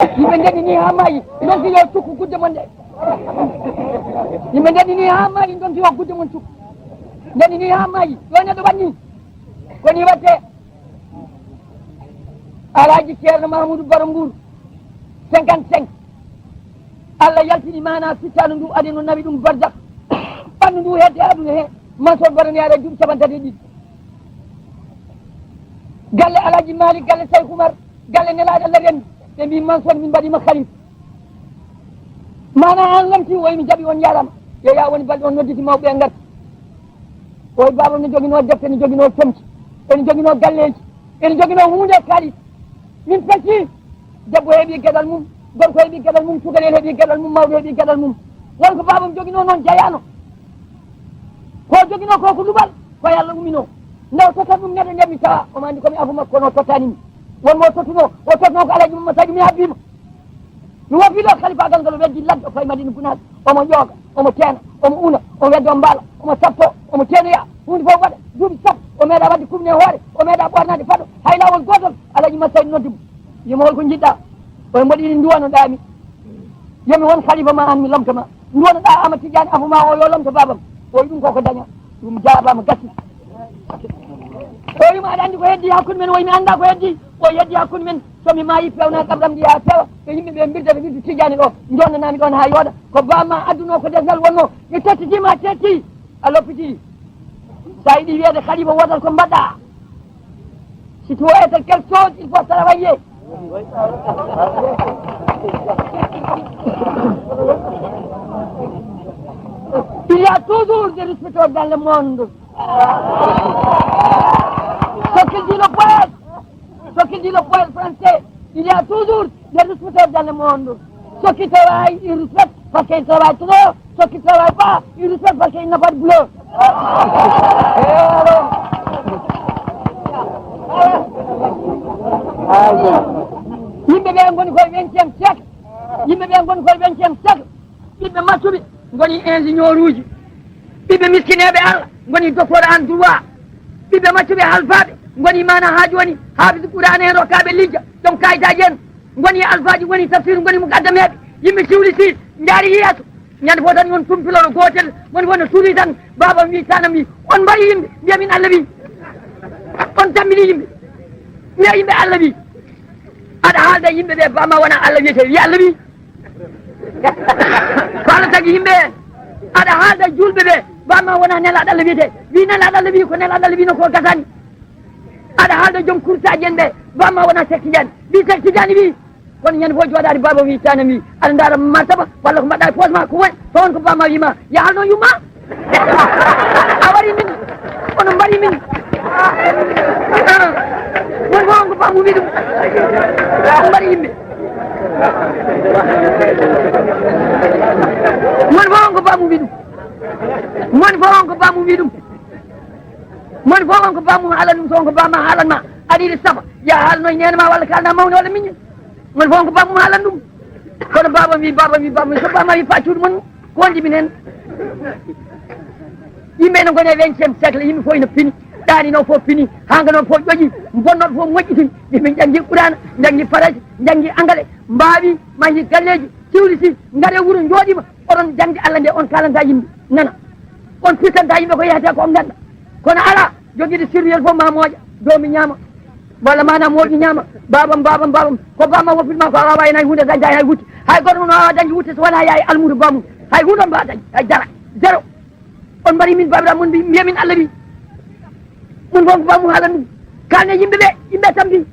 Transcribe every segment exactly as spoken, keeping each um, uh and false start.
Yimɓe ndenni ni haa maayi, ndonki yo cukku gudde mon ɗe. Yimɓe ndenni ni haa maayi, ndonki yo gudde mon cukku. Ndenni ni haa maayi, yo neɗɗo waɗ ni. Ko ni waɗte. Alhaji Ceerno Mahamudu Baro Mbuur, cinquante-cinq. Allah yaltini maana fittaandu ndu, adi no nawi ɗum bardak. Ɓanndu ndu hedde aduna he, Mansour Baro ne ara duuɓi capanɗe tati e ɗiɗi. Galle Alhaji Malik, galle Cheikh Oumar, galle Nelaaɗo Allah renndi. Ɓe mbi, Mansour, min mbaɗima khalifa. Mana an lamti, o wi mi jaɓi, on jarama. Yo ya woni balɗe, on nodditi mawɓe ɓe ngarti. O wi, baaba ne joginoo defte, ne joginoo comci, ene joginoo galleeji, ene joginoo huunde e kaalis. Min pecci, debbo heɓi geɗal mum, gorko heɓi geɗal mum, cukalel heɓi geɗal mum, mawɗo heɓi geɗal mum. Won ko baabam joginoo noon jayaano. Ko joginoo ko, ko luɓal, ko Yalla umminoo. Nde o totta ɗum neɗɗo, nde mi tawa, omo anndi ko mi afo makko, kono o tottani mi. Won mo tottunoo, o tottunoo ko Alhaji Mamma Sadio, mi habbima. Mi woppi ɗo kalifaagal ngal, o weddi ladde, o fayi Madina Gunaas, omo ƴooga, omo teena, omo una, omo wedda, omo mbaala, omo sappo, omo teenoya, huunde fof waɗa, duuɓi sappo, o meeɗa waɗde kumne hoore, o meeɗa ɓoornaade faɗo, hay laawol gootol, Alhaji Masaydi noddi mo. Wiyi mo, hol ko njiɗɗa? O mboɗo yiɗi nduwanoɗaa mi. Yo mi won khalifa ma, an mi lomto ma. Nduwanoɗaa Amadou Tidiane afo ma o, yo lomto baabam. O wi ɗum koko daña. Ɗum jaabaama, gasi. O wi mo, aɗa anndi ko heddi hakkunde men? O wi mi anndaa ko heddi. O heddi hakkunde men, so mi maayi, peewna kabram ndi haa feewa. Ko yimɓe ɓe mbirdata wirdu Tidiane ɗo, jonnanaa mi ɗoon haa yooɗa. Ko baabam ma addunoo, ko desnal wonnoo. Mi tottitiima, a tetti, a loppitii. So a yiɗi wiyeede khalifa wootal, ko mbaɗɗa? Si tu veux être quelque chose, il faut travailler. Il y a toujours des respecteurs dans le monde. Ce qu'il dit le poète, ce qu'il dit le poète français, il y a toujours des respecteurs dans le monde. Ceux qui travaillent, ils respectent parce qu'ils travaillent trop. Ceux qui travaillent pas, ils respectent parce qu'ils n'ont pas de boulot. Yimɓe ɓe ngoni koye vingtième siècle. Yimɓe ɓe ngoni koye vingtième siècle. Ɓiɓɓe maccuɓe ngoni ingénieur uji. Ɓiɓɓe miskineeɓe Allah ngoni docteur en droit. Ɓiɓɓe maccuɓe alfaaɓe ngoni mana haa jooni haafis Qur'aana en, rokkaaɓe lijja, joom kayitaaji en. Ngoni alfaaji, ngoni tafsir, ngoni mukaddameeɓe. Yimɓe ciwli si njaari yeeso. Ñande fof tan yon tumpiloɗo gootel, woni wona suuri tan, baaba wi, tanam wi, on mbari yimɓe, mbiya min Allah wi. On tammini yimɓe, mbiya yimɓe Allah wi. Aɗa haalda yimɓe ɓe, baaba ma wona Allah wiyete, wi Allah wi. Ko Allah tagi yimɓe, aɗa haalda juulɓe ɓe, baaba ma wona nelaaɗo Allah wiyete, wi nelaaɗo Allah wi, ko nelaaɗo Allah wino ko gasani. Aɗa haalda joom kurtaaji en ɓe, baaba ma wona Seex Tijaan, wi Seex Tijaan wi. Kono ñande fof jooɗaade, baaba wi, tanam wi, aɗa ndaara martaba, walla ko mbaɗɗa e poos ma, ko woni toon, ko baaba ma wi ma, yahal noon yumma. A wari min, kono mbari min. Ah, won fof on ko baaba mum wi ɗum. Mbari yimɓe. Won fof on ko baaba mum wi ɗum. Won fof on ko baaba mum wi ɗum. Won fof on ko baaba mum haalan ɗum, so on ko baaba ma haalan ma, aɗa yiɗi safa, ya haalno e neene ma walla kaalna mawni walla miñi. Won fof on ko baaba mum haalan ɗum. Kono baaba wi, baaba wi, baaba wi, so baaba ma wi fa cuuɗi mon, ko on jibin heen? Yimɓe ene ngoni e vingtième siècle, yimɓe fof ene pini, ɗaanino fof pini, hankanooɓe fof ƴoƴi, bonnooɓe fof moƴƴitini. Yimɓe njanngi Qur'aana, njanngi Farayse, njanngi Angale, mbaawi, mahi galleeji, ciwli si, ngare wuro njooɗiima, oɗon jaŋde Allah nde on kaalanta yimɓe, nana. On pirtanta yimɓe ko yehata ko on ngannda. Kono alaa, jogiiɗo sirriyel fof ma mooƴa, doomi ñaama. Walla mana mooƴi ñaama, baabam, baabam, baabam. Ko baabam woppitma ko a waawaa heen hay huunde, dañta heen hay wutte. Hay gooto mon waawaa dañde wutte so wonaa yaha e almuudo baabam. Hay huunde on mbaawaa dañde, hay dara. Zéro. On mbari min baabiraaɓe mon, mbi-, mbiya min Allah wi. Mon fof ko baabam haalan ɗum. Kaalne yimɓe ɓe, yimɓe tampi.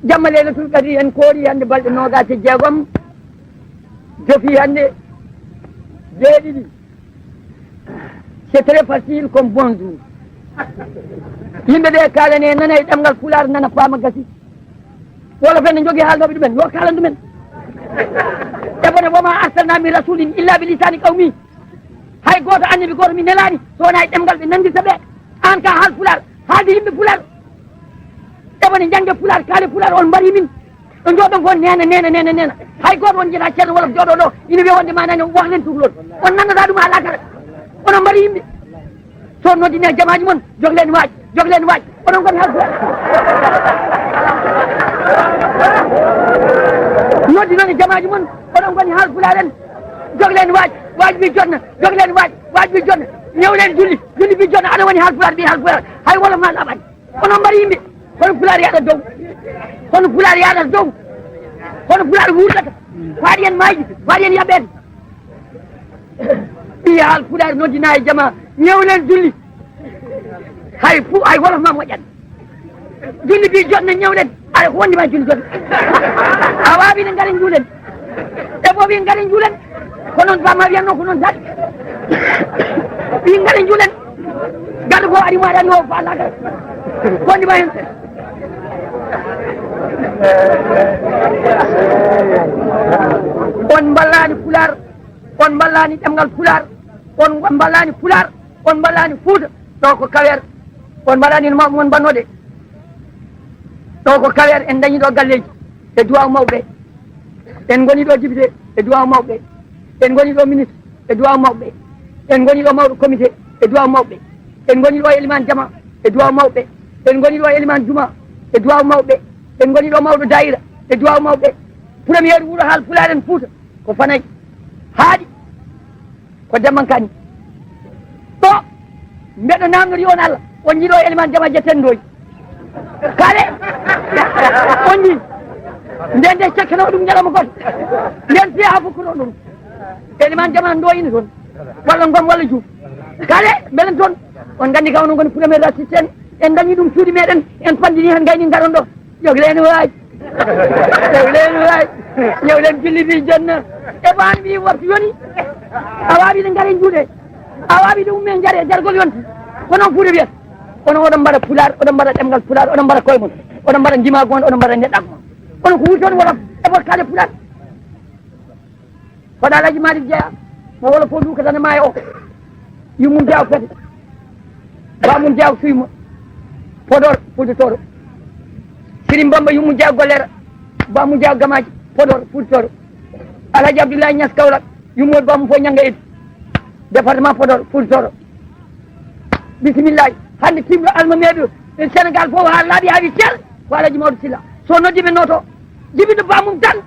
Jamma Laylatul Qadri en koori hannde balɗe noogaas e jeegom. Jofi hannde jeeɗiɗi. C'est très facile comme bonjour. Yimɓe ɓe kaalane, nana e ɗemngal Pulaar, nana, faama, gasi. Wolof en ne njogii haalnooɓe ɗumen, yo kaalan ɗumen. Ɓe bone, "Wa ma arsalna min rasulin illa bi lisani qawmi." Hay gooto annabi gooto mi nelaani so wonaa e ɗemngal ɓe nanndirta ɓe. Aan ka haal Pulaar, haalde yimɓe Pulaar. Ɓe bone, njannge Pulaar, kaale Pulaar, on mbari min. Ɗo njooɗon fof neena, neena, neena, neena. Hay gooto on njiyataa ceerno wolof jooɗoo ɗo ina wiya wonde ma nani wax leen tukulóor. On nannataa ɗum haa laakara. Onon mbari yimɓe. So noddine jamaaji mon, jog leen waaj, jog leen waaj. Onon ngoni halku. Noddi noon e jamaaji mon, oɗon ngoni Haalpulaar en. Jogleen waaj, waaj wi jotna. Jogleen waaj, waaj wi jotna. Ñewleen julli, julli wi jotna. Aɗa woni Haalpulaar, ɓii Haalpulaar. Hay wolof ma laaɓaani. Onon mbaɗi yimɓe. Hono Pulaar yaɗata dow. Hono Pulaar yaɗata dow. Hono Pulaar wuurdata. Faaɗi en maayde, faaɗi en yaɓɓeede. Ɓii Haalpulaar noddina e jamaa, ñewleen julli. Hay fu-, hay wolof ma moƴƴat. Julli bi jotna, ñewɗen. Aɗa ko wondi ma julli jotna. A waawi ne ngaren juulen. E boobi ngaren juulen. Ko noon bamma wiyanno ko noon tan. Ɓii ngaren juulen. Garɗo ko ari mo aɗa anndi o faalaaka. Ko wondi ma heen. On mballani Pulaar. On mballani ɗemngal Pulaar. On mballani Pulaar. On mballani Fuuta. Ɗo ko Kaweer. On mbaɗani no mawɓe mon mbannoɗe. Ɗo ko Kaweer, en dañi ɗo galleeji e duwaaw mawɓe. En ngoni ɗo député e duwaaw mawɓe. En ngoni ɗo ministre e duwaaw mawɓe. En ngoni ɗo mawɗo comité e duwaaw mawɓe. En ngoni ɗo elimaan jama e duwaaw mawɓe. En ngoni ɗo elimaan juma e duwaaw mawɓe. En ngoni ɗo mawɗo daayira e duwaaw mawɓe. Premier wuro Haalpulaar en Fuuta ko Fanay. Haaɗi. Ko Demba Kani. Ɗo mbeɗo namnori on Allah, on njiɗo elimaan jama jetten doy. Kale. On nji. Nden de cekkano ɗum ñalawma goto. Nden fiya ha fukkuno ɗum. Elimaan jama doyini toon. Walla Ngom walla Juuf. Kale, mbelen toon. On nganndi ka onon ngoni premier assistant. En dañi ɗum cuuɗi meɗen. En pandini hen gayni ngaron ɗo. Jogleen waay. Jogleen waay. Jogleen julli bi jotna. E baan mbi waftu yoni. A waawi ne ngare juuɗe. A waawi ne umme njare jargol yonti. Ko noon Fuuta wiyata. Kono oɗon mbaɗa Pulaar, oɗon mbaɗa ɗemngal Pulaar, oɗon mbaɗa koye mon. Oɗon mbaɗa ndimaagu mon, oɗon mbaɗa neɗɗaagu mon. Kono ko wurti on wolof e bot kaale Pulaar. Kono Alhaji Malick Jeya, mo wolof o duukata ne maayo o. Yummum Jeya o fete. Bamum Jeya o suymo. Podor, Fuuta Tooro. Sirim Bamba yummum Jeya Gollere. Bamum Jeya Gamaaji, Podor, Fuuta Tooro. Alhaji Abdoulaye Niass Kaolack, yummum Bamum fof ñannga Idu. Département Podor, Fuuta Tooro. Bisimillahi. Hannde timɗo almameeɓe e Sénégal fof haa laaɓi haa wi cer ko Alhaji Maodo Sylla. So noddi ɓe noto, jibinɗo bamum tan.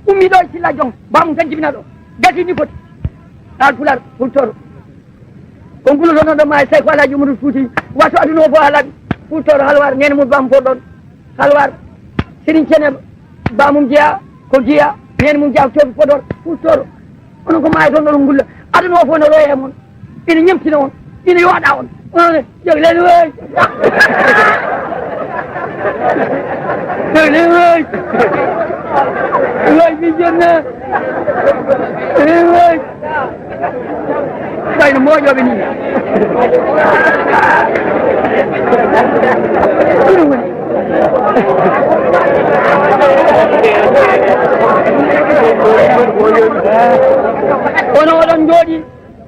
Ummi ɗo e Silla Jong, bamum tan jibina ɗo. Gasi ni foti. Haalpulaar, Fuuta Tooro. Kon kulo toon ɗo maayi, tawi ko Alhaji Umaru Fuuti. Wato aduna o fof halaɓi. Fuuta Tooro, Halwaar, nene mum bamum fof ɗon. Halwaar, Serigne Ceneba, bamum jeya, ko jeya, nene mum jeya, toon Podor, Fuuta Tooro. Onon ko maayi toon ɗo ngulla. Aduna o fof no roya e mon. Ina ñemtina on, ina yooɗa on. Onon ne, jogleen waay. Jogleen waay. Waay, mi jonna. Jogleen waay. Ɓayno moƴooɓe ni. Ɗum woni. Kono oɗon njooɗi.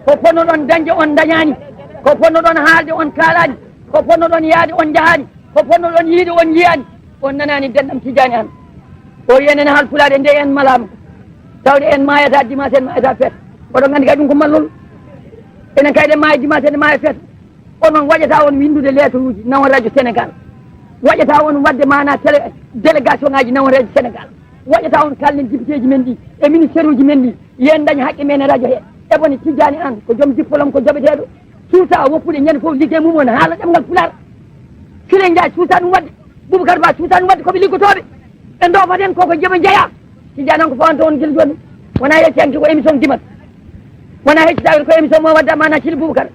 Ko ponnoɗon dañde, on dañaani. Ko ponnoɗon haalde, on kaalaani. Ko ponnoɗon yahde, on njahaani. Ko ponnoɗon yiyde, on njiyaani. On nanaani denɗam Tijjaani Aan. O wiyi enen Haalpulaaɓe, nde en malaama, tawde en maayata dimanche, en maayata feet. Oɗon nganndi kay ɗum ko mallol. Enen kay, ɗe maaya dimanche, ɗe maaya feet. Onon waɗata on winndude lettre uji nawa Radio Sénégal. Waɗata on waɗde maana télé, délégation ngaji nawa Radio Sénégal. Waɗata on kalden député ji men ɗi e ministère uji men ɗi. Yen dañ haqqe men e radio he. E bone Tijjaani Aan ko joom diplôme, ko joɓeteeɗo. Suusa woppude ñande fof liggey mum on haala ɗemngal Pulaar. Siré Ndiaye suusa ɗum waɗde. Boubacar Ba suusa ɗum waɗde, ko ɓe liggotooɓe. Ɓe ndoofat en koko joɓe njeya. Tijjaani Aan ko fawanta on gila jooni. Wona yettiyanke ko émission dimat. Wona heccitaake ko émission mo wadda maana Sili Boubacar.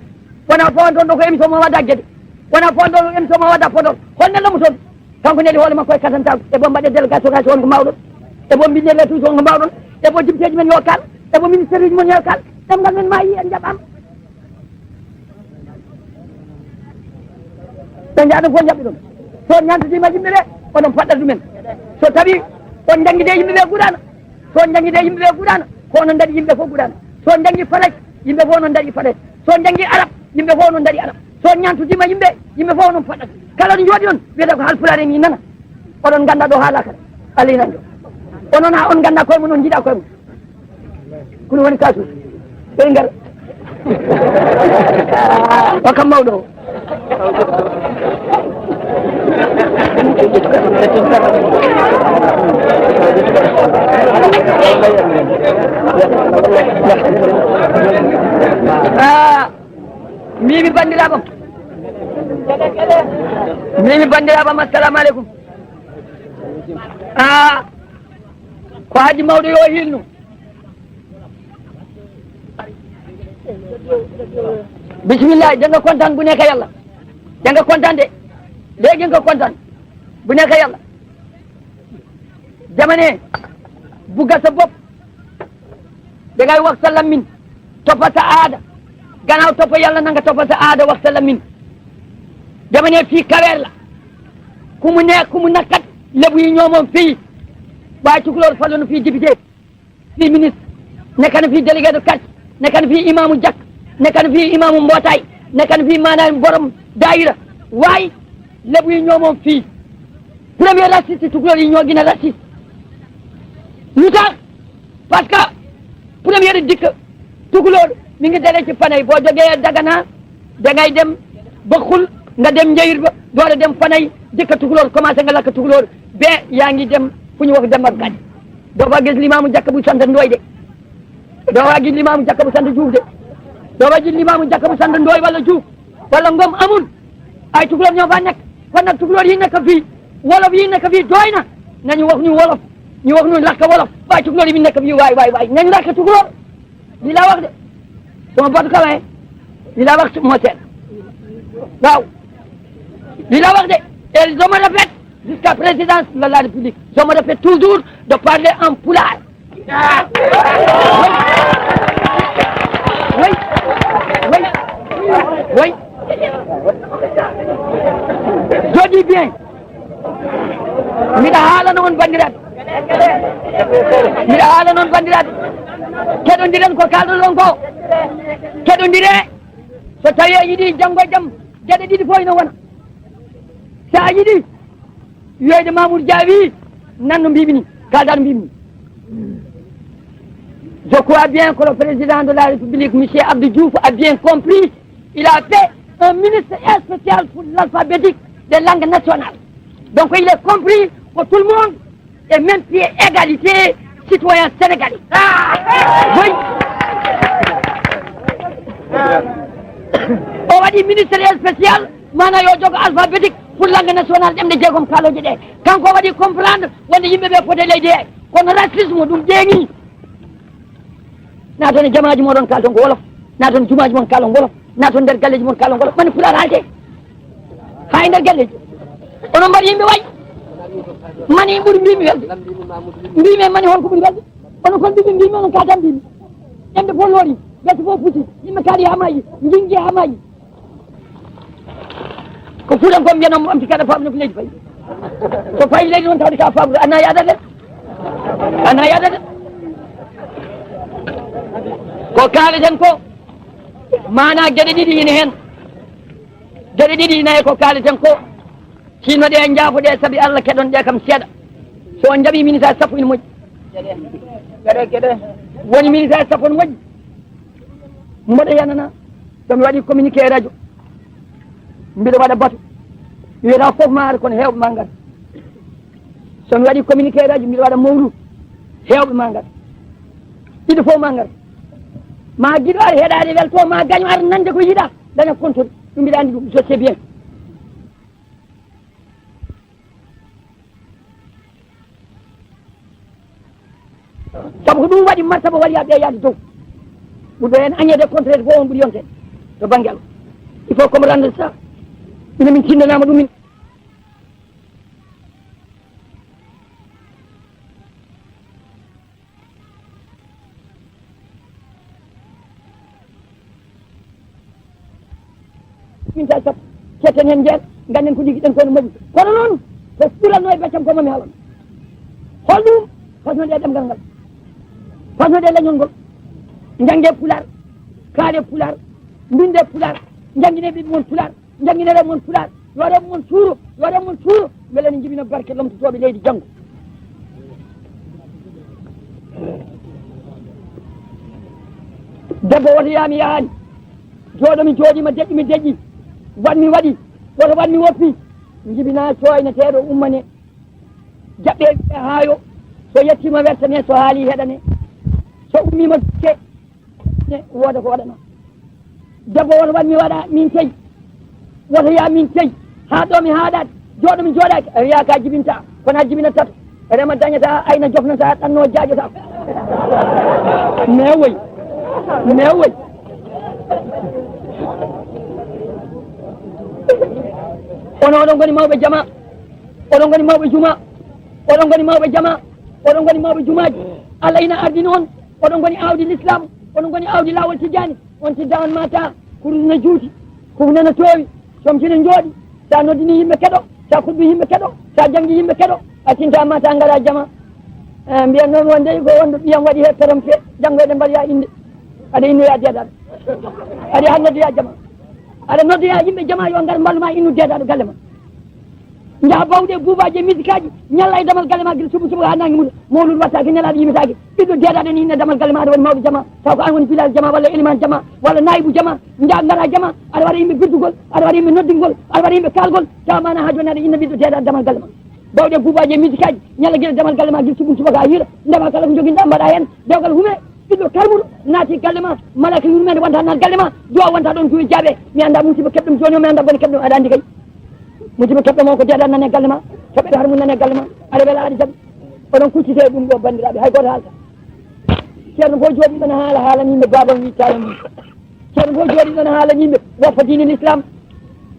Wona fawanta on ɗo ko émission mo wadda Gede. Wona fawanta on ko émission mo wadda Podor. Hol nello mo toon? Kanko neli hoore makko e katantaagu. E bo mbaɗe délégation ngaji on ko mawɗon. E bo mbinde lettre uji on ko mawɗon. E bo député ji men yo kal. E bo ministère uji mon yo kal. Ɗemngal men maayi, en njaɓaama. Ɓe njahɗon fof njaɓɓi ɗon. So on ñaantodiima yimɓe ɓe, oɗon paɗɗa ɗumen. So tawi on njanngide yimɓe ɓe guɗaana, so on njanngide yimɓe ɓe guɗaana, ko onon ndaɗi yimɓe fof guɗaana. So on njanngi Farayse, yimɓe fof onon ndaɗi Farayse. So on njanngi Arab, yimɓe fof onon ndaɗi Arab. So on ñaantodiima yimɓe, yimɓe fof onon paɗɗata. Kala ɗo njooɗi on, wiyata ko Haalpulaar en ni nana. Oɗon ngannda ɗo haalaaka. Allah ina anndi. Onon haa on ngannda koye mon, on njiɗa koye mon. Ko ɗum woni kasu. Ɓe ngar. O kam mawɗo o. Ah, mbimi banndiraaɓam. Mbimi banndiraaɓam, assalamu aleykum. Ah, ko haji mawɗo yo hinnu. Bismillah, janga kontaan bu nekk yàlla. Janga kontaan de. Léegi nga kontaan bu nekk yàlla. Dama ne, bugga sa bopp, dangay wax sa lammin, toppa sa aada. Gannaaw toppa yàlla, na nga toppa sa aada, wax sa lammin. Dama ne, fii kaweer la. Ku mu neex, ku mu nakkat, lebu yi ñoo moom fii. Waaye tukulóor faloon na fii député, fii ministre, nekk na fii délégué de quartier, nekk na fii imaamu jàkk, nekk na fii imaamu mbootaay, nekk na fii maanaam borom daayira. Waaye lebu yi ñoo moom fii. Premier raciste, tukulóor yi ñoo gën a raciste. Lu tax? Parce que premier dikk tukulóor mi ngi dalee ci Fanay. Boo jógee Dagana, dangay dem ba Xul, nga dem Njayir ba, door a dem Fanay, dikk tukulóor, commencé nga lakk tukulóor ba yaa ngi dem fu ñu wax dem ak gànn. Doo fa gis limaamu jàkk bu sant Ndooy de. Doo fa gis limaamu jàkk bu sant Juuf de. Doo fa gis limaamu jàkk bu sant Ndooy wala Juuf wala Ngom, amul. Ay tukulóor ñoo fa nekk. Kon nag tukulóor yi nekk fii, wolof yi nekk fii doy na. Nañu wax ñu wolof, ñu wax ñu lakk wolof. Waaye tukulóor yi nekk fii, waay, waay, waay, nañu lakk tukulóor. Lii laa wax de. Sama batu kawe. Lii laa wax, moo seet. Waaw. Lii laa wax de. Et je me répète jusqu'à présidence de la République. Je me répète toujours de parler en pulaar. Oui. Oui. Oui. Oui. Je dis bien. Mbiɗa haalana on, banndiraaɓe. Mbiɗa haalana on, banndiraaɓe. Keɗondiren ko kaalɗon ko. Keɗondire. So tawi a yiɗi janngo e jam, geɗe ɗiɗi fof ina wona. So a yiɗi wiyoyde Mamour Dia wi, nan no mbimi ni, kaalda no mbimi ni. Je crois bien que le président de la République, monsieur Abdou Diouf, a bien compris. Il a fait un ministre spécial pour l'alphabétique des langues nationales. Donc il est compris que tout le monde est même pied égalité citoyen sénégalais. Oui. O waɗi ministre spécial, maanaam yo jogo alphabétique pour langue nationale, ɗemɗe jeegom kaalooje ɗe. Kanko waɗi comprendre wonde yimɓe ɓe foti leydi he. Kono racisme ɗum ƴeeŋi. Naaton e jamaaji moɗon, kaalton ko wolof. Naaton jumaaji mon, kaalon wolof. Naaton nder galleji mon, kaalon wolof. Mani pulaar haalde. Haa e nder galleji. Onon mbaɗi yimɓe wayi. Mani ɓuri mbimi welde. Mbimi e mani honko ɓuri welde. Onon kon mbimi, mbimi onon kaata mbimi. Ɗemɗe fof loori. Gasi fof pusi. Yimɓe kaali haa maayi. Njingi haa maayi. Ko Fuutanko mbiyanoo mo ɓamti kaɗa faamu no ko leydi fayi. So fayi leydi noon tawde ka faamu, ana yaada de. Ana yaada de. Ko kaaleten ko, maanaa geɗe ɗiɗi ina heen. Geɗe ɗiɗi ina e ko kaaleten ko. Sinno ɗe, njaafo ɗe, sabi Allah, keɗon ɗe kam seeɗa. So on njaɓi ministre sappo ina moƴƴi. Geɗe, geɗe. Woni ministre sappo ina moƴƴi. Mboɗo yanana, so mi waɗi communiqué e radio, mbiɗo waɗa batu. Mi wiyata fof ma ar, kono heewɓe ma ngar. So mi waɗi communiqué e radio, mbiɗo waɗa mawlu, heewɓe ma ngar. Ɗiɗo fof ma ngar. Ma giɗo ar heɗaade welto, ma gaño ar nande ko yiɗa, daña contrôle. Ɗum mbiɗa anndi ɗum, je sais bien. Sabu ko ɗum waɗi martaba waliyaaɓe yaade dow. Ɓurɗo heen añeede contraire fof on ɓuri yonde to bannge Allah. Il faut comprendre ça. Ina min tinndanaama ɗum min. Min tawi sappo. Cetten heen njeen, ngannden ko njogii-ɗen ko no moƴƴi. Kono noon, ko ɓuranno e baccam ko mami haalon. Hol ɗum? Fasno ɗe ɗemngal ngal. Fasno ɗe leñol ngol. Njannge pulaar, kaale pulaar, mbinde pulaar, njanngine ɓiɓɓe mon pulaar. Njannginere mon pulaar, yo rewɓe mon cuuro, yo rewɓe mon cuuro, mbele ne njibina barke lomtotooɓe leydi janngo. Debbo woto yaami yahaani, jooɗo mi jooɗiima, deƴƴi mi deƴƴi, waɗ mi waɗi, woto waɗ mi woppi. Jibinaa cooyneteeɗo ummane, jaɓɓee wi'ee haayo, so yettiima wertanee, so haalii heɗanee, so ummiima dukkee, ne wooda ko waɗanaa. Debbo woto waɗ mi waɗa, min tey, woto yaa min tey, haa ɗo mi haaɗaade, jooɗo mi jooɗaaki, a wiyaa ka jibintaa, kono a jibinat tato, rema dañataa, ayna jofnataa, ɗannoo jaaƴotaako. Mais woy, mais woy. Kono oɗon ngoni mawɓe jama, oɗon ngoni mawɓe juma, oɗon ngoni mawɓe jama, oɗon ngoni mawɓe jumaaji. Allah ina ardini on, oɗon ngoni aawdi l'islam, oɗon ngoni aawdi laawol Tijjaani. On tidda on mata, kurus no juuti, kufne no toowi, comci no njooɗi. Sa noddini yimɓe keɗo, sa kuɗbi yimɓe keɗo, sa janngi yimɓe keɗo, a tinta mata ngara jama. Eh, mbiyan noon wonde ko wonde ɓiyam waɗi he korompe, janngo eɗen mbaɗoya innde. Aɗa innoya deedaɗo. Aɗa haa noddoya jama. Aɗa noddoya yimɓe jama yo ngar mballu ma innu deedaɗo galle ma. Njaha bawɗe buubaaji e misikaji, ñalla e damal galle ma gila suba suba haa nangi muta. Mawlud wattaake, nelaaɗo yimitaake. Ɓiɗɗo deedaɗo ne inna damal galle ma, aɗa woni mawɗo jama. Taw ko an woni bilal jama walla eliman jama walla naayibu jama. Njaha ngara jama, aɗa waɗa yimɓe birdugol, aɗa waɗa yimɓe noddingol, aɗa waɗa yimɓe kalgol. Taw mana haa jooni aɗa inna ɓiɗɗo deedaɗo damal galle ma. Bawɗe buubaaji e misikaji, ñalla gila damal galle ma gila suba suba haa hiira. Ndema kala ko joginɗa mbaɗa heen. Dewgal hume, ɓiɗɗo karmuɗo naati galle ma, malaaka yurmeende wonta naat galle ma, duwa wonta ɗon duwi jaabe. Mi annda musiba keɓɗum jooni o, mi annda bone keɓɗum, aɗa anndi kay. Musiba keɓɗo mo ko deedaɗo nane galle ma, keɓɓe har mum nane galle ma, aɗa wela aɗa jaɓi. Oɗon kuccite e ɗum ɗo banndiraaɓe, hay gooto haalta. Ceerno fof jooɗiɗo ne haala, haalani yimɓe baabam wi taala mum. Ceerno fof jooɗiɗo ne haalani yimɓe woppa diine l'islam,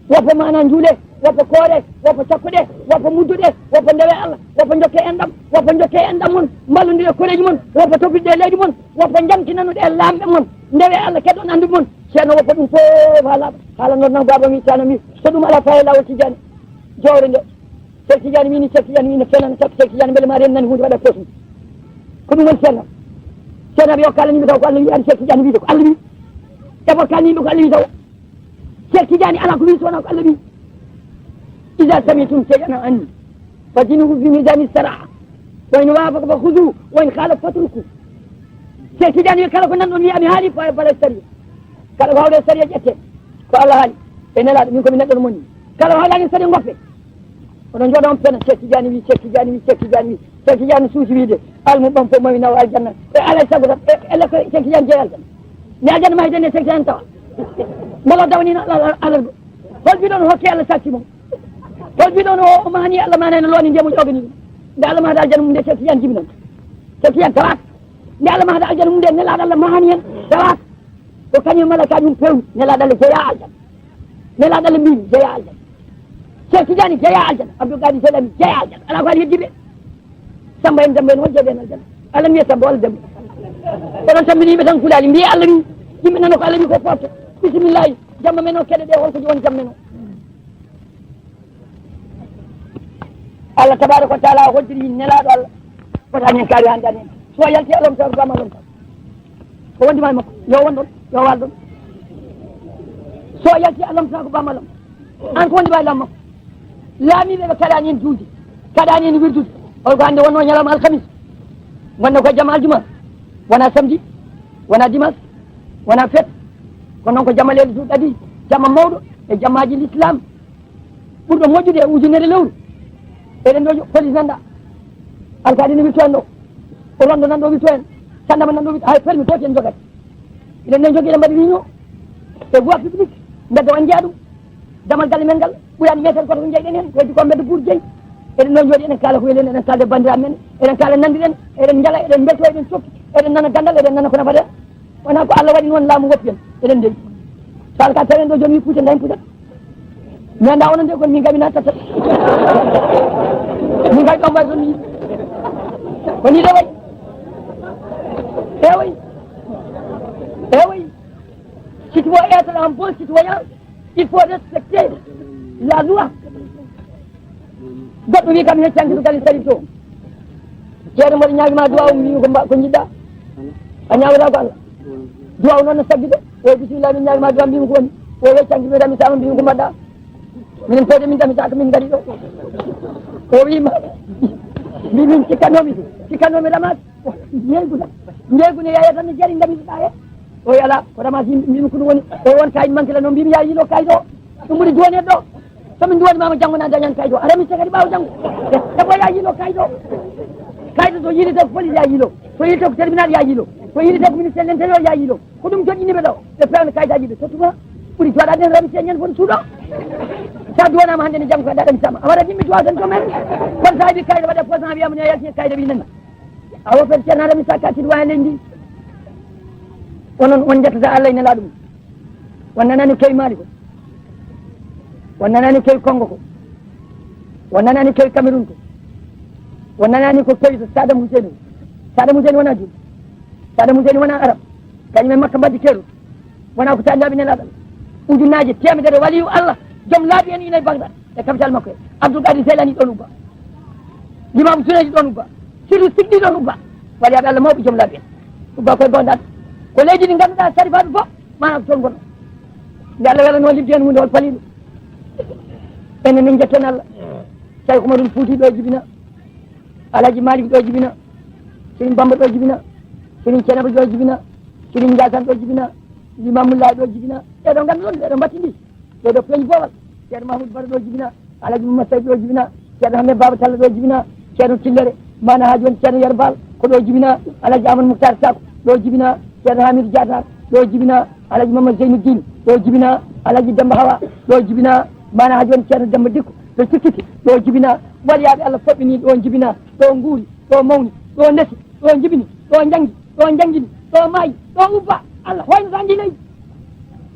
woppa mana njuule, woppa koore, woppa cakkuɗe, woppa mudduɗe, woppa ndewe Allah, woppa jokke enɗam, woppa jokke enɗam mon, mballondire koreeji mon, woppa toppitde e leydi mon, woppa jantinanoɗe e laamɓe mon, ndewe Allah keɗon annduɓe mon. Ceerno woppa ɗum fof haa laaɓa, haala noon nan baabam wi taala mum, so ɗum alaa faa e laawol Tijjaani, jowre nde. Cheikh Tidiane wini, Cheikh Tidiane wini, fenan, Cheikh Tidiane mbele ma ren nani hunde waɗa posum. Ko ɗum woni ceerno. Ceerno ɓe o kala yimɓe taw ko Allah wi, an Cheikh Tidiane wiide ko Allah wi. Ebo kala yimɓe ko Allah wi taw. Cheikh Tidiane ala ko wi so wona ko Allah wi. Iza sami'tum shay'an anni fazinuhu bi mizani sara. Wa in wafaqa fa khuzu wa in khalafa fatruku. Cheikh Tidiane wi kala ko nanɗon wi ami haali fa bala sariya. Kala ko hawre sariya ƴette. Ko Allah haali. E nelaɗo min ko mi neɗɗo no moni. Kala ko hawlani sariya goppe. Oɗon jooɗo on pena, Cheikh Tidiane wi, Cheikh Tidiane wi, Cheikh Tidiane wi, Cheikh Tidiane suusi wiide, almu ɓam fof mawi nawa aljanna. E alay sago tan, e, e lekko Cheikh Tidiane jeeya aljanna. Nde aljanna mahi tan, ne Cheikh Tidiane tawa. Mbalo dawnino Allah, Allah, Allah. Hol biɗon hokke Allah satti mo? Hol biɗon o, o mahani Allah mana ene looni ndiyam o ƴogani ɗum? Nde Allah mahata aljanna mum nde Cheikh Tidiane jibinanta. Cheikh Tidiane tawata. Nde Allah mahata aljanna mum nde nelaɗo Allah mahani hen tawata. Ko kañum e malaykaaji mum pewni, nelaaɗo Allah jeyaa aljanna. Nelaaɗo Allah mbiimi jeyaa aljanna. Cheikh Tidiane jeyaa aljanna. Abdou Gadi Selami jeyaa aljanna. Alaa ko haali heddiiɓe. Samba en, Demba en, won jeeɓe en aljanna? Allah mbiya Samba walla Demba. Oɗon tambini yimɓe tan kulaali. Mbiye Allah wi. Yimɓe nana ko Allah wi ko foofta. Bisimillahi. Jamma men o, keɗe ɗe, holko woni jamma men o? Allah tabaraka wa taala hoddiri nelaaɗo Allah. Wota min kaari hannde amen. So yalti Allah on taw ko bama lon. Ko wondi ma e makko. Yo won ɗon, yo wal ɗon. So yalti Allah on taw ko bama lon. An ko wondi ma e lamma. Laamiiɓe ɓe kaɗani en juulde. Kaɗani en wirdude. Oy ko hannde wonno ñalawma alkamis. Wonno ko jamma aljuma. Wona samedi. Wona dimanche. Wona fête. Ko noon ko jamma leydi duuɗi ɗaɗi. Jamma mawɗo e jammaaji l'islam. Ɓurɗo moƴƴude e ujunere lewru. Eɗen ɗo police nanɗa. Alkaali ne wirto en ɗo. O rondo nan ɗo wirto en. Sandama nan ɗo wirto. Hay permis gooti en jogani. Eɗen ɗo jogii eɗen mbaɗi réunion. E voie publique. Mbedda on jeeya ɗum. Damal galle men ngal. Ɓurani meter goto ko jeyɗen hen. Heddi ko mbedda buur jeyi. Eɗen ɗo jooɗi eɗen kaala ko weli en. Eɗen kalda e bandiraɓe men. Eɗen kaala nandiɗen. Eɗen jala, eɗen belto, eɗen cokki. Eɗen nana gandal, eɗen nana ko nafata en. Wona ko Allah waɗi noon laamu woppi en, eɗen ndewi. So alka tawi en ɗo jooni wi pucca, ndañ pucca. Mi annda onon de, kono min kam mi naata tata. Min kam ɗon mbaɗi toon mi. Ko ni de wayi. Eh oui. Eh oui. Si tu veux être un bon citoyen, il faut respecter la loi. Goɗɗo wi kam, heccanki to Galle Sharif to. Ceerno mboɗo ñaagima duwaw, mi ko mba-, ko jiɗɗa. A ñaagata ko Allah. Duwaw noon no saggi de. O bisimilla, min ñaagima duwaw, mbimi ko woni. O heccanki mi rami sama, mbimi ko mbaɗɗa. Minen fewde min dami saka min ngari ɗo. O wima. Mbi min cikkanomi. Cikkanomi ramas. Njeyguna. Njeyguna yaya tan no jari ngami ɗa he. O wi ala, ko ramas yimɓe mbimi ko ɗum woni. O won kayit manque la no mbimi ya yilo kayit o. Ɗum ɓuri duwaneɗo ɗo. Somin duwani mama janngo na dañan kaydo. A remi kadi ɓaawo janngo. Sabo ya yiilo kaydo. Kaydo so yiilete ko police ya yiilo. So yiilete ko tribunal ya yiilo. So yiilete ko ministère de l'intérieur ya yiilo. Ko ɗum joɗɗini ɓe ɗo. Ɓe pewna kaydaji ɓe tottuma. Ɓuri joɗade en remi señen fon suuɗo. Sa duwanama hannde ne janngo kadi a remi sama. A waɗa yimɓe duwa tan to men. Kono sa heɓi kaydo waɗa posan wiyama ne yalti kaydo wi nanna. A woppat Ceerno Adama Issa Ka Thidwane leydi ndi. Onon on njettata Allah e Nelaaɗo mum. On nanaani kewi Maali ko. On nanaani kewi Kongo ko. On nanaani kewi Cameroun ko. On nanaani ko kewi to Saddam Hussein ko. Saddam Hussein wonaa juulɗo. Saddam Hussein wonaa Arab. Kañum e Makka mbaddi keerol. Wonaa ko taaniraaɓe Nelaaɗo Allah. Ujunnaaje teemedere waliyu Allah. Joom laabi en ina e Bagdad. E capital makko he. Abdul Qadir Selani ɗon ubba. Limaamu Junayd ɗon ubba. Sirru Sigli ɗon ubba. Waliyaaɓe Allah mawɓe joom laabi en. Ubba koye Bagdad. Ko leydi ndi ngannduɗaa sarifaaɓe fof, maanaam toon ngonno. Nde Allah welanoo limde heen huunde, hol paliiɗo? Enen min njetten Allah. Cheikh Umarul Fouti ɗo jibina. Alhaji Malik ɗo jibina. Serigne Bamba ɗo jibina. Serigne Thiénaba ɗo jibina. Serigne Ndiassane ɗo jibina. Limaamu Laay ɗo jibina. Ɓeɗo ngannduɗon, ɓeɗo mbattindi. Ɓeɗo peeñi boowal. Ceerno Mahmoud Bara ɗo jibina. Alhaji Mamadou Saïd ɗo jibina. Ceerno Hammet Baba Talla ɗo jibina. Ceerno Tillere. Mana Haji on Ceerno Yerbal ko ɗo jibina. Alhaji Amadou Mouhtar Sakho ɗo jibina. Ceerno Hamidou Diatar ɗo jibina. Alhaji Mamadou Zeynuddin ɗo jibina. Alhaji Demba Hawa ɗo jibina. Mana Haji on Ceerno Demba Dikko ɗo Cikkiti ɗo jibina. Waliyaaɓe Allah fof ɓe ni ɗo jibina. Ɗo nguuri, ɗo mawni, ɗo ndesi, ɗo jibini, ɗo janngi, ɗo janngini, ɗo maayi, ɗo ubba. Allah hoynata ndi leydi.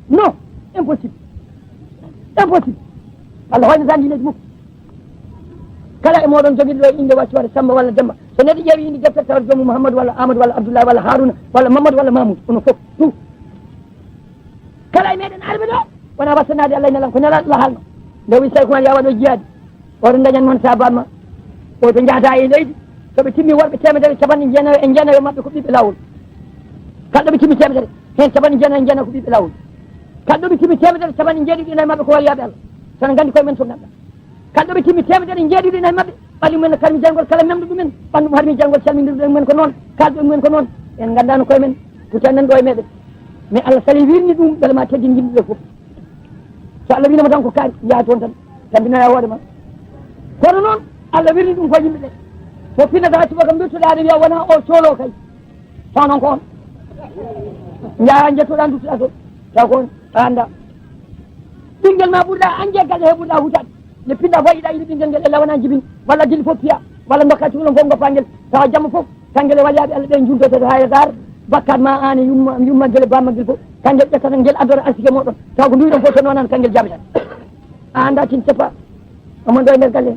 Non, impossible. Impossible. Allah hoynata ndi leydi mum. Kala e mooɗon jogiiɗo ɗo innde wacci waɗa Samba walla Demba. So neɗɗo ƴeewi innde deftere tawata joomum Mouhamadou walla Amadou walla Abdoulaye walla Haruna walla Mamadou walla Mamoudou. Onon fof, tout. Kala e meɗen arɓe ɗo, wona wattanaade Allah e Nelaaɗo, ko Nelaaɗo Allah haalno. Nde o wi Sayku Umar ya waɗo jihaadi, oto dañan mon sababu ma. Oto njahata e leydi, so ɓe timmi worɓe teemedere capanɗe jeenayo e jeenayo maɓɓe ko ɓiɓɓe laawol. Kalɗo ɓe timmi teemedere, heen capanɗe jeenayo e jeenayo ko ɓiɓɓe laawol. Kalɗo ɓe timmi teemedere capanɗe jeeɗiɗi e nayi maɓɓe ko waliyaaɓe Allah. Tan nganndi koye men fof ngannduɗaa. Kalɗo ɓe timmi teemedere e jeeɗiɗi e nayi maɓɓe, ɓalli mumen no karmi jayngol kala memɗo ɗumen, ɓanndu mo harmi jayngol calmindirɗo e mumen ko noon, kaalɗo e mumen ko noon. En nganndaano koye men, ko tan nan ɗo e meɗen. Mais Allah sali wirni ɗum, mbele ma teddin yimɓe ɓe fof. So Allah wiinoma tan ko kaari, yaha toon tan, tambinoya hoore ma. Kono noon, Allah wirni ɗum ko yimɓe ɓe. Mo pinnata subaka mbirtuɗa aɗa wiya wona o coolo kay. Taw noon ko on. Njaha njettoɗa duttoɗa toon. Taw ko on a annda. Ɓinngel ma ɓurɗa añde galle he ɓurɗa hutaade. Nde pinɗa fof yiɗa yiɗi ɓinngel ngel e lawana jibin. Walla gili fof piya. Walla dokka cukalon fof goppa ngel. Tawa jamma fof. Kanngel e waliyaaɓe Allah ɓe njuntoto haa e gaar. Bakkat ma aan e yumma, yumma ngel e bamma ngel fof. Kanngel ƴettata ngel addora arsike moɗon. Taw ko nduyɗon fof so noonaan kanngel jaabata. A annda tin seppa. Omo ɗo e nder galle.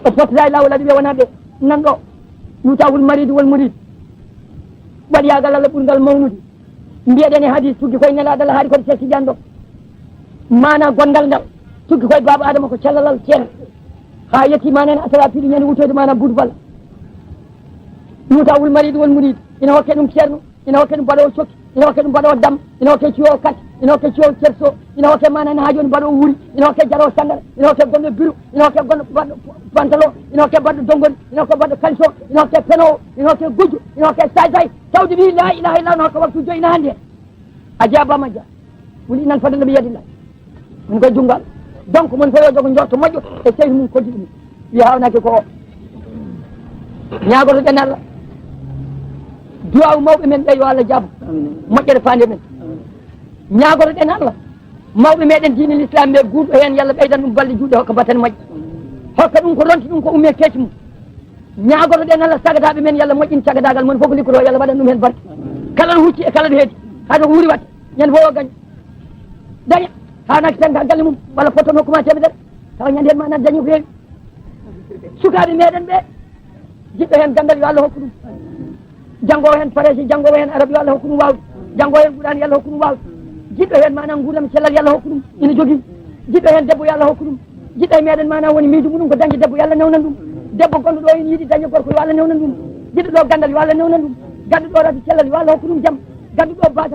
O fottata e laawol aɗa wiya wona ɓe. Nan ɗo. Yutawul maridu wal murid. Waliyaagal Allah ɓurngal mawnude. Mbiyeɗen e hadis tuggi koye Nelaaɗo Allah haali koto Cheikh Tidiane ɗo. Mana gonngal ngal tuggi koye Baaba Adama ko callalal ceerno. Haa yetti mana en asara piɗi ñande wutoyde mana Buudu Balla. Yutawul maridu wal murid. Ina hokke ɗum ceerno, ina hokke ɗum baɗowo cokki, ina hokke ɗum baɗowo dam, ina hokke ciwowo kat, ina hokke ciwowo cerso, ina hokke mana ene haajoni baɗowo wuuri, ina hokke jarowo sandal, ina hokke gonɗo biru, ina hokke gonɗo baɗɗo pantalon, ina hokke baɗɗo dongori, ina hokke baɗɗo caleçon, ina hokke penowo, ina hokke gujjo, ina hokke saysay. Tawde wi la ilaha illallah no hokka waktu joyi na hannde. A jeya Bamma Dia. Wuli inan fadde nabi yadillah. Min koye junngal. Donc mon fof yo jogo njorto moƴƴo e seydi mum koddi ɗum. Wi hawnaki ko o. Ñaagotoɗen Allah. Duwaawu mawɓe men ɓe yo Allah jaabo. Moƴƴere faande men. Ñaagotoɗen Allah. Mawɓe meɗen diine l'islam ɓe guurɗo heen yo Allah ɓeydan ɗum balɗe juuɗe hokka batten moƴƴe. Hokka ɗum ko ronti ɗum ko umme keeci mum. Ñaagotoɗen Allah sagataaɓe men, yo Allah moƴƴin sagataagal mon fof ko likkotoo, yo Allah waɗan ɗum heen barke. Kala ɗo hucci e kala ɗo heedi, haa to ko wuuri waɗde, ñande fof o gaña. Daña, haa naati tan ka galle mum, walla potton hokkuma teemedere, tawa ñande heen ma naat dañi ko heewi. Sukaaɓe meɗen ɓe, jiɗɗo heen ganndal yo Allah hokku ɗum. Janngoowo heen Farayse, janngoowo heen Arab, yo Allah hokku ɗum waawde. Janngoowo heen Qur'aan, yo Allah hokku ɗum waawde. Jiɗɗo heen maanaam nguurndam cellal, yo Allah hokku ɗum. Ina jogii. Jiɗɗo heen debbo, yo Allah hokku ɗum. Jiɗɗo e meɗen maanaam woni miijo muɗum ko dañde debbo, yo Allah newnan ɗum. Debbo gonɗo ɗo ina yiɗi dañde gorko, yo Allah newnan ɗum. Jiɗɗo ɗo ganndal, yo Allah newnan ɗum. Gadduɗo rafi cellal, yo Allah hokku ɗum jam. Gadduɗo baasa